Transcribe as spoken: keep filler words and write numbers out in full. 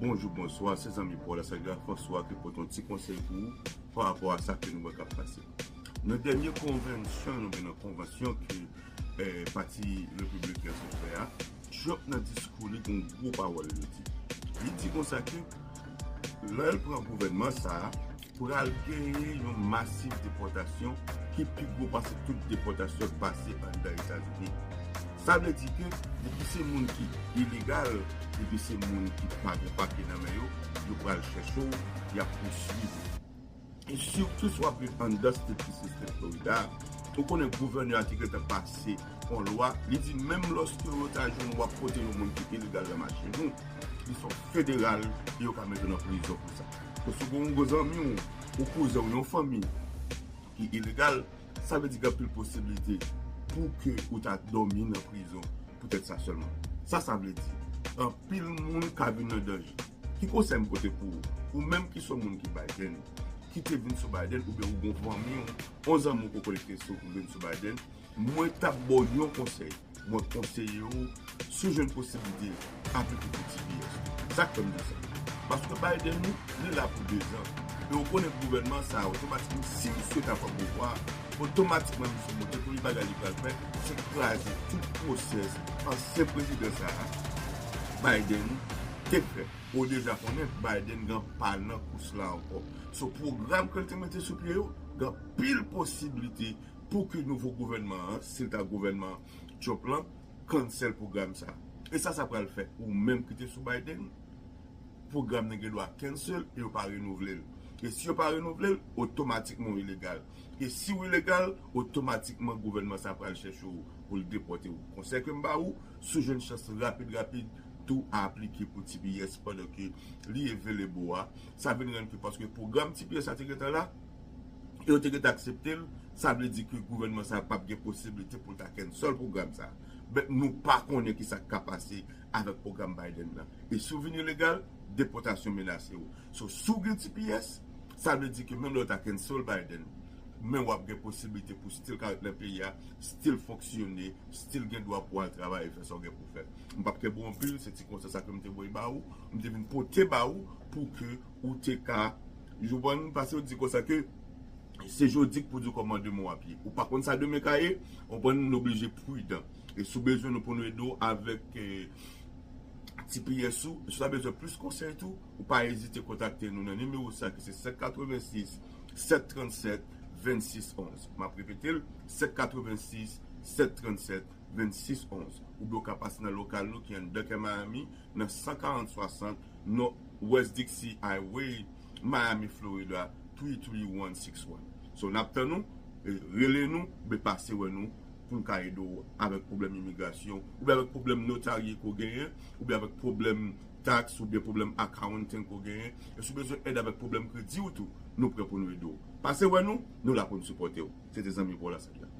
Bonjou, bonswa, se zanmi Paul Asagra François ki pote yon ti konsèy pou ou pa rapò a sa ke nou wè k ap pase. Nan dènye konvansyon, oubyen nan konvansyon ke eh, Pati Repibliken an sot fè a, Trump nan diskou li gen yon gwo pawòl li di. Li di konsa ke lè l pran gouvènman sa a, pral genyen yon masiv depòtasyon ki pi gwo pase tout depòtasyon k pase anndan Etazini. Sa vle di ke depi se moun ki ilegal, depi se moun ki pa gen papye nan men yo, yo pral chèche w, y ap pouswiv ou. E sitou si w ap viv anndan state ki se state Florida, ou konnen gouvènè a te gentan pase yon lwa, li di menm lòske yo ta jwenn w ap pote yon moun ki ilegal nan machin ou, li se yon federal e yo ka mete w nan prizon pou sa. Paske si w gen yon zanmi w, yon kouzen w, yon fanmi ki ilegal, sa vle di gen anpil posiblite pou ke ou ta dòmi nan prizon poutèt sa sèlman. Sa sa vle di, anpil moun ka vin nan danje. Ki konsèy m pote pou ou? Ou menm ki se yon moun ki Biden, ki te vin sou Biden, oubyen ou gen yon fanmi w, yon zanmi w ke w konekte sou, ou vin sou Biden, mwen t ap ba w yon konsèy. Mwen konseye w, si w jwenn posiblite, aplike pou T P S. Sa k fè m di sa? Paske Biden, li, li la pou dezan. E w konnen gouvènman sa a, otomatikman, si misye ta pran pouvwa, otomatikman misye monte, premye bagay li pral fè, se kraze tout pwosès ansyen prezidan sa a, Biden, te fè. Ou deja konnen Biden gen pa nan kous la ankò. So, pwogram ke l te mete sou pye yo, gen anpil posiblite pou ke nouvo gouvènman an, si l ta gouvènman Trump lan, cancel pwogram sa. E sa sa pral fè? Ou menm ki te sou Biden, pwogram nan gen dwa cancel e yo pa renouvle l. E si yo pa renouvle l, otomatikman w ilegal. E si w ilegal, otomatikman gouvènman sa pral chèche w pou l depòte w. Konsèy ke m ba ou, si w jwenn chans rapid rapid, tou aplike pou T P S pandan ke li available a. Sa vin rann ke paske pwogram T P S la te gentan la, e yo te gentan aksepte l, sa vle di ke gouvènman sa p ap gen posiblite pou l ta cancel pwogram sa. Men nou pa konnen ki sa k ka pase avèk pwogram Biden nan. E si w vin ilegal, depòtasyon menase w. So, si w gen T P S, sa vle di ke menm lè yo ta cancel Biden, men w ap gen posiblite pou still ka ret nan peyi a, still fonksyone, still gen dwa pou al travay e fè sa w gen pou fè. M p ap kenbe w anpil, se ti konsèy sa ke m te voye ba ou, m te vin pote ba ou pou ke ou te ka, ou konprann, paske yo di konsa ke se jodi k pou di w kòman demen w ap ye. Ou pa konn sa demen ka ye, ou konprann, nou oblije pridan. E si w bezwen nou pou nou ede w avèk, eh, T P S ou, si w ta bezwen plis konsèy tou, ou pa ezite kontakte nou nan nimewo sa ki se sèt katrevensis, sèt trannsèt, vennsis onz. M ap repete l, sèt katrevensis, sèt trannsèt, vennsis onz. Oubyen w ka pase nan lokal nou ki anndan kè Miami, nan san karant swasant Northwest Dixie Highway, Miami, Florida, three three one six one. So, n ap tann ou, e, rele nou, oubyen pase wè nou, pou n ka ede w avèk pwoblèm imigrasyon, oubyen avèk pwoblèm notarye ke w genyen, oubyen avèk pwoblèm taks, oubyen pwoblèm accounting ke w genyen. E si w bezwen èd avèk pwoblèm kredi w tou, nou prè pou nou ede w. Pase wè nou, nou la pou n sipòte w. Se te zanmi Paul Asagra.